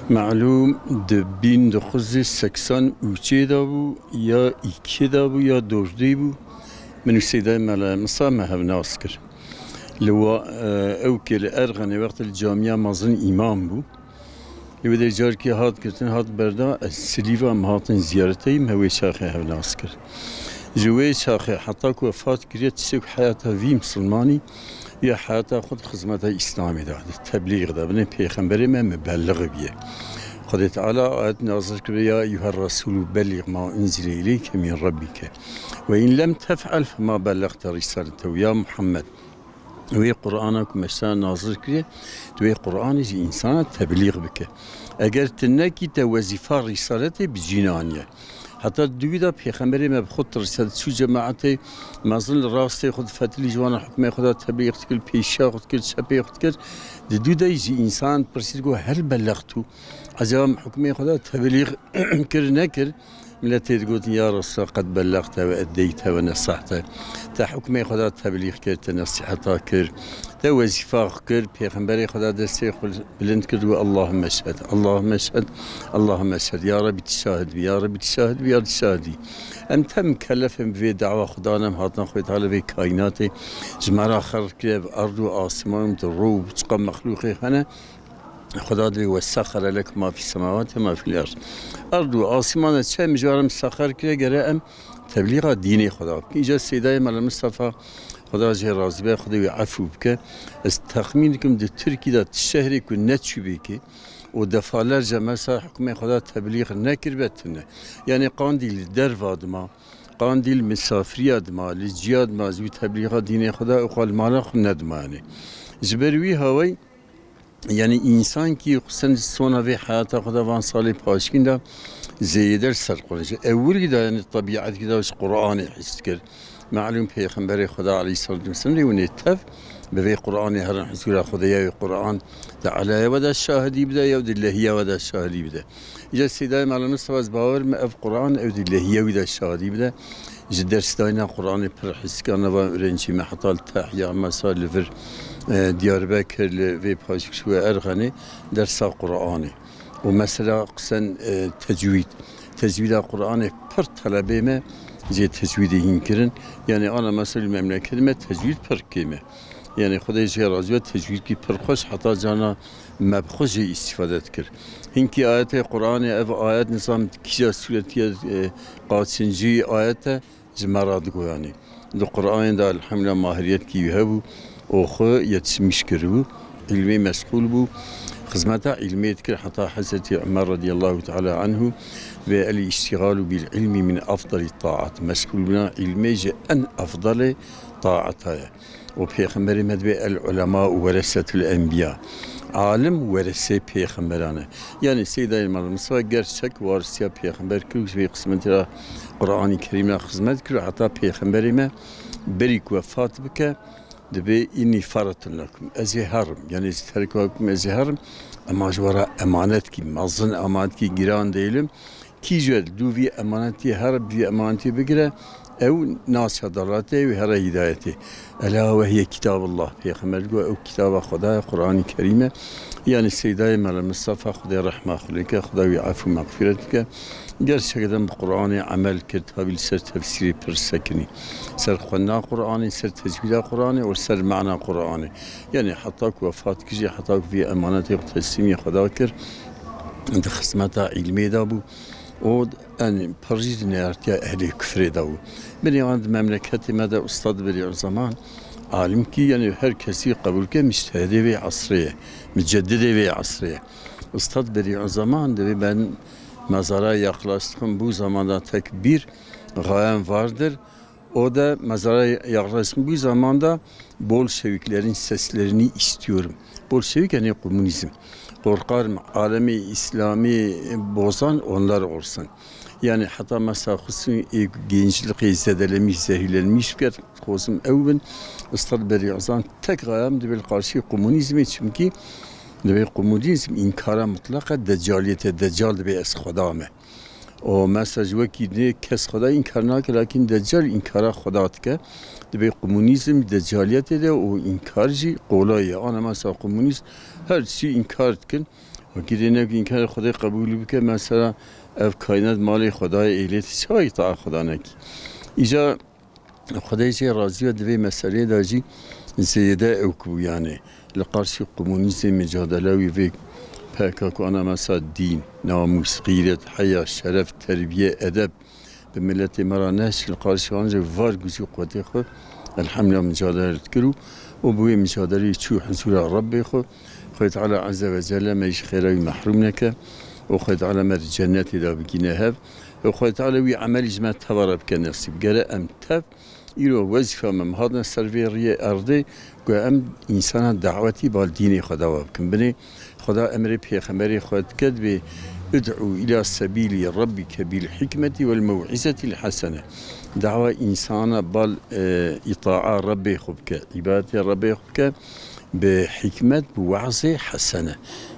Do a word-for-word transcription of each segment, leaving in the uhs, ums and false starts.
Melûm di bin dokuz yüz seksen üçê de bû, ya îkê de bû, ya dördê bû. Min û Seydayê Mela Musa me hevnas kir. Li wa, e, ew kê li Erxenê wextê li camiya mezin îmam bû. Li wê de carkê hat girtin, hat berda, ez silîva em hatin ziyaretê, me wê çaxê hevnas kir. Ji wê çaxê heta ku wefat kiriye, tiştek heyata vî misilmanî ya heyata xwe di xizmeta Îslamê de, di teblîg de, binê pêxemberê me mubelliğ biye. Xwedê Teala ayet nazil kiriye, "Ya eyyuher Resûlû belliğ ma unzile ileyke min rabbike. Ve in lem tef'el fema bellexte risaletehu." Ya Muhammed, wê Qur'ana ku me sana nazil kiriye, tu wê Qur'anê ji însana teblîg bike. Eger tu nekî, te wezîfa risaletê bi cî naniye. Heta di wî de pêxemberê me bi xwe tirsî, çû cemaetê mezin li rastê xwe difetilî, ji wana hukmê xwe de teblîg dikir, pêşiya xwe dikir, çepê xwe dikir. Di dû de jî însan dipirsî, digot, "Hel bellextû? Ecaba min hukmê xwe de teblîg kir, nekir?" Miletê digotin, "Ya Resulallah, qed bellexte ve eddeyte ve nesahte." Te hukmê xwe de teblîg kir, te nesîheta kir, te wezîfa xwe kir, pêxemberê xwe de destê xwe bilind kir, got, "Allahümme şhed, Allahümme şhed, Allahümme şhed. Ya Rebî, tu şahid bî, ya Rebî, tu şahid bî, ya tu şahid bî." Em tem mükellef in bi vê dawa Xudan, em hatina Xwedê Teala vê kaînatê ji me re xelq kiriye, bi erd û asiman, bi ro û çiqa mexlûqê hene. Xuda divê, "Ve sexere lekum ma fî semawati ma fîl erd." Erd û asiman de çi em ji wan re misexer kiriye, gere em teblîxa dînê Xuda bikin. Îca Seydayê Mela Mistefa, Xuda jê razî be, Xwedê wî efû bike. Ez texmîn dikim di Tirkî de ti şehrê ku neçûbêkê û defalerce mesela hukmê Xuda teblîx nekiribe tune. Yanî Qandîl derva dima, Qandîl misafiriya dima, li ciya dima, ji wî teblîxa dînê Xuda û xwe li mala xwe nedima yanî. Ji ber wî hawayî, yanî însan kî xusên sona vê heyata xwe de van salê paşkîn de zêde li ser Qur'an. Ji ewilî de yanî tebîetkî de ji Qur'anê his dikir. Melûm Pêxemberê Xweda aleyhisselatu vesselam lê hûn ê tev bi vê Qur'anê herin huzûra Xwedê, ya wê Qur'an di elaya we de şahidî bide, ya di lehiya we de şahidî bide. Îca Seydayê Mela Mistefa, ez bawer me ev Qur'an ew di lehiya wî de şahidî bide. Ji dersdayîna Qur'anê pir his dike, nava öğrencî me heta li Tahya, mesela li vir, e, Diyarbekir, li vê paşik ji we Erxenê dersa Qur'anê. Û mesela qisen, e, tecwîd. Tecwîda Qur'anê pir telebê me jê tecwîdê hîn kirin. Yanî ana mesela li memleket me tecwîd pir kêm e. Yanî Xwedê jê razî be, tecwîdkî pir xweş, heta cana me bi xwe jê îstîfade dikir. Hinkî ayetê Qur'anê, ev ayet nizam kîja sûretiye, e, qaçincî ayet e, ji me re digoyanî. Di Qur'anê de elhamdülillah mahiriyetkî wî hebû û xwe yetişmiş kiribû. Îlmê meşxûl bû. Xizmeta îlmê dikir heta Hezretî Ömer radiyallahu teala anhu ve el iştigalu bil ilmi min afdali taat. Meşxûl bûna îlmê ji en afdalê taata ye. Û Pêxemberê me dibê el ulema û weresetul enbiya. Alim weresê pêxemberan e. Yanî Seydayê Mela Mistefa gerçek warisiya pêxember kir û ji vê qismetê re Qur'anî Kerîm re xizmet kir û heta pêxemberê me berî ku wefat bike, dibê, "Inni faratun lekum." Ez ê herim. Yanî ji terka kum ez ê herim. Ema ji we re emanetkî mezin, emanetkî giran dêlim. Kî ji we li dû vî emanetî here, bi vî emanetî bigire, ew naça dalatê, ew here hîdayetê. Ela ve hiye kitabullah. Pêxember digot, ew kitaba Xweda ye, Qur'anî Kerîm e. Yanî Seydayê Mela Mistefa, Xwedê rehma xwe lê ke, Xweda wî efû mexfîret bike. Gerçekten bi Qur'anê emel kir, tabî li ser tefsîrê pir sekinî. Ser xwendina Qur'anê, ser tecwîda Qur'anê û ser mana Qur'anê. Yanî heta ku wefat kir jî, heta ku vî emanetê xwe teslîmî Xweda kir, di xizmeta îlmê de bû. û, yanî, pir jî di neyartiya ehlê kufrê de bû. Binê wan di memleketê me de Ustad Berî Zeman alimkî, yanî, her kesî qebûl ke, mujtehidê vê esrê ye, muceddidê vê esrê ye. Ustad Berî Zeman, divê ben mezara yaklaştığım bu zamanda tek bir gayem vardır. O da mezara yaklaştığım bu zamanda Bolşeviklerin seslerini istiyorum. Bolşevik yani komünizm. Korkarım alemi İslami bozan onlar olsun. Yani heta mesela xusûsî gençlikê zedelemiş, zehirlenmiş bike, xozim ew bin. Ustad Berî Ozan tek gayam dibe li karşî komünizmê, çimkî dibe komünizm inkara mutlaka decaliyete, decal dibe ez Xweda me. O mesela ji wekî nê kes Xwedayê înkar nake, lakin Deccal înkara Xweda dike. Dibê komunîzm decaliyetê de û înkar jî qolay ye. Ana mesela komunîst her tiştî înkar dikin. Wekî dê nekî înkar Xwedê qebûl bike, mesela ev kaînat malê Xwedayê êlê, tu çawa îtaa Xweda nekî? Îca Xwedê jê razî be, di vê meseleyê de jî zêde ew ku bû, yanî li qarşî komunîzmê micadele wî vê P K K ana mesela dîn, namûs, xîret, heya, şeref, terbiye, edeb, bi miletê me re neşt, li qarşî wan jî var gücü quwetê xwe, elhamdülillah, micadele dikir û, û bi wê micadeleyê çû huzûra Rebbê xwe. Xwedê Teala Azze ve Celle me ji xêra wî mehrûm neke û Xwedê Teala me di cennetê de bigîne hev. Û Xwedê Teala wî emelî ji me teva re bike nesîb. Gere em tev, îro wezîfa me, em hatine ser vê riyê erdê, ku em însana dawetî bal dînê Xweda ve bikin. Binê Xweda emrê pêxemberê xwe dike, dibê, "Ud'u ila sebîlî rabbike bil hikmetî wel mew'izetil hesene." Dawa însana bal, e, îtaa Rebbê xwe bike, îbadetê Rebbê xwe bike, bi hikmet, bi we'zê hesene.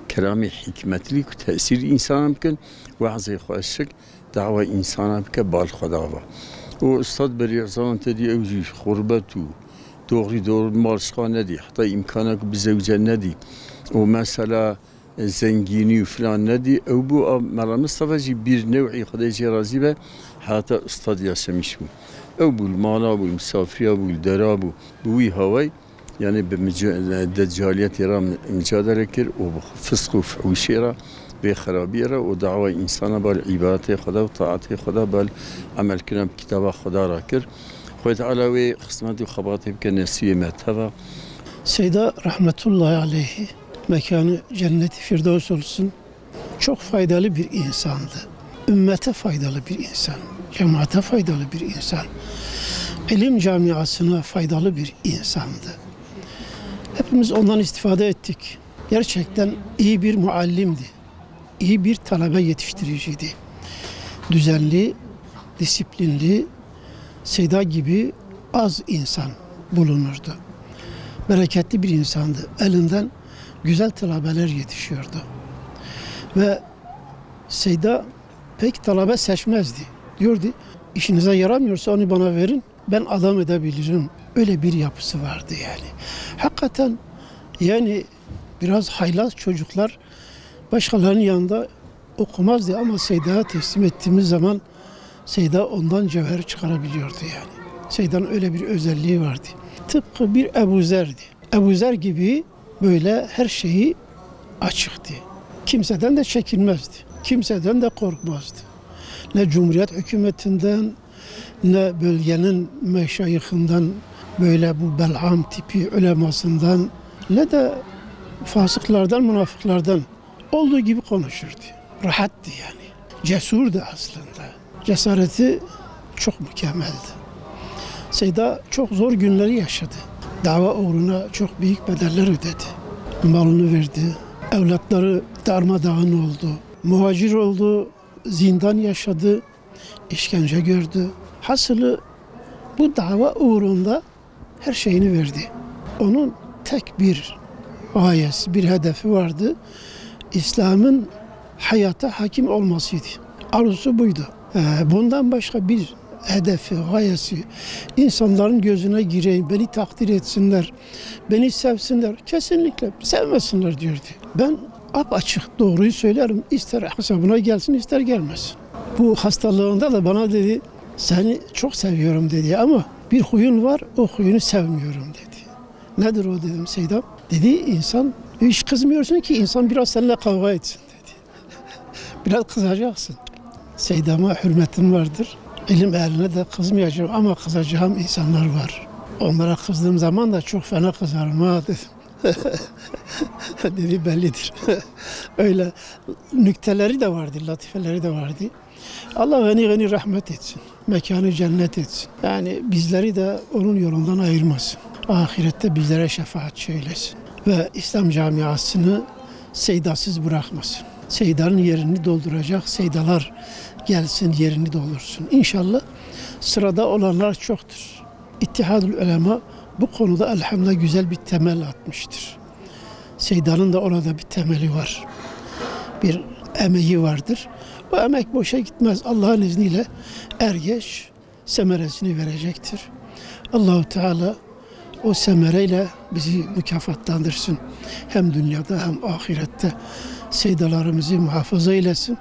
Kelamê hikmetlî ku tesîr însanan bikin, we'zê xweşik, dawa însana bike bal Xweda ve. Û Ustad Berî Ezalan te dî ew jî xurbet û doğrî doğru mal şixa nedî, heta îmkana ku bizewce nedî. Û mesela, e, zengînî û filan nedî. Ew bû a Mela Mistefa jî bir new'î Xwedê jê razî be, heta Ustad Yaşemiş bû. Ew bû li mala bû, li misafiriya bû, li dera bû. Bi wî hawayî, yanî bi mica-, decaliyetê re mi-, micadele kir û bi fisq û fuhûşê re, vê xerabiyê re û dawa însana bal îbadetê Xweda û taetê Xweda, bal emelkirina bi kitaba Xweda re kir. Xwedê Teala wê xizmet û xebatê bike nesîbê me teva. Seyda rahmetullahi aleyhi, mekanı cenneti firdevs olsun. Çok faydalı bir insandı. Ümmete faydalı bir insan, cemaate faydalı bir insan, ilim camiasına faydalı bir insandı. Hepimiz ondan istifade ettik. Gerçekten iyi bir muallimdi. İyi bir talebe yetiştiriciydi. Düzenli, disiplinli, Seyda gibi az insan bulunurdu. Bereketli bir insandı. Elinden güzel talebeler yetişiyordu. Ve Seyda pek talebe seçmezdi. Diyordu, "İşinize yaramıyorsa onu bana verin, ben adam edebilirim." Öyle bir yapısı vardı yani. Hakikaten yani biraz haylaz çocuklar başkalarının yanında okumazdı ama Seyda'ya teslim ettiğimiz zaman Seyda ondan cevher çıkarabiliyordu yani. Seyda'nın öyle bir özelliği vardı. Tıpkı bir Ebu Zer'di. Ebu Zer gibi böyle her şeyi açıktı. Kimseden de çekinmezdi. Kimseden de korkmazdı. Ne Cumhuriyet hükümetinden, ne bölgenin meşayihından, böyle bu Bel'am tipi ulemasından, ne de fasıklardan, münafıklardan, olduğu gibi konuşurdu. Rahattı yani. Cesurdu aslında. Cesareti çok mükemmeldi. Seyda çok zor günleri yaşadı. Dava uğruna çok büyük bedeller ödedi. Malını verdi. Evlatları darmadağın oldu. Muhacir oldu. Zindan yaşadı. İşkence gördü. Hasılı bu dava uğrunda her şeyini verdi. Onun tek bir gayesi, bir hedefi vardı. İslam'ın hayata hakim olmasıydı. Arzusu buydu. Ee, bundan başka bir hedefi, gayesi, insanların gözüne gireyim, beni takdir etsinler, beni sevsinler. Kesinlikle sevmesinler diyordu. Ben apaçık doğruyu söylerim. İster hesabına gelsin, ister gelmesin. Bu hastalığında da bana dedi, "Seni çok seviyorum," dedi, "ama bir huyun var, o huyunu sevmiyorum," dedi. "Nedir o?" dedim, "Seyda." Dedi, "İnsan, hiç kızmıyorsun ki insan biraz seninle kavga etsin," dedi. "Biraz kızacaksın." Seyda'ma hürmetim vardır. İlim ehline de kızmayacağım ama kızacağım insanlar var. Onlara kızdığım zaman da çok fena kızarım ha, dedim. Dedi, "Bellidir." Öyle nükteleri de vardı, latifeleri de vardı. Allah gani gani rahmet etsin. Mekanı cennet etsin. Yani bizleri de onun yolundan ayırmasın. Ahirette bizlere şefaatçi eylesin. Ve İslam camiasını Seydasız bırakmasın. Seyda'nın yerini dolduracak Seydalar gelsin, yerini doldursun. İnşallah sırada olanlar çoktur. İttihadül Ulema bu konuda elhamdülillah güzel bir temel atmıştır. Seyda'nın da orada bir temeli var. Bir emeği vardır. O emek boşa gitmez. Allah'ın izniyle er geç semeresini verecektir. Allahu Teala o semereyle bizi mükafatlandırsın. Hem dünyada hem ahirette. Seydalarımızı muhafaza eylesin.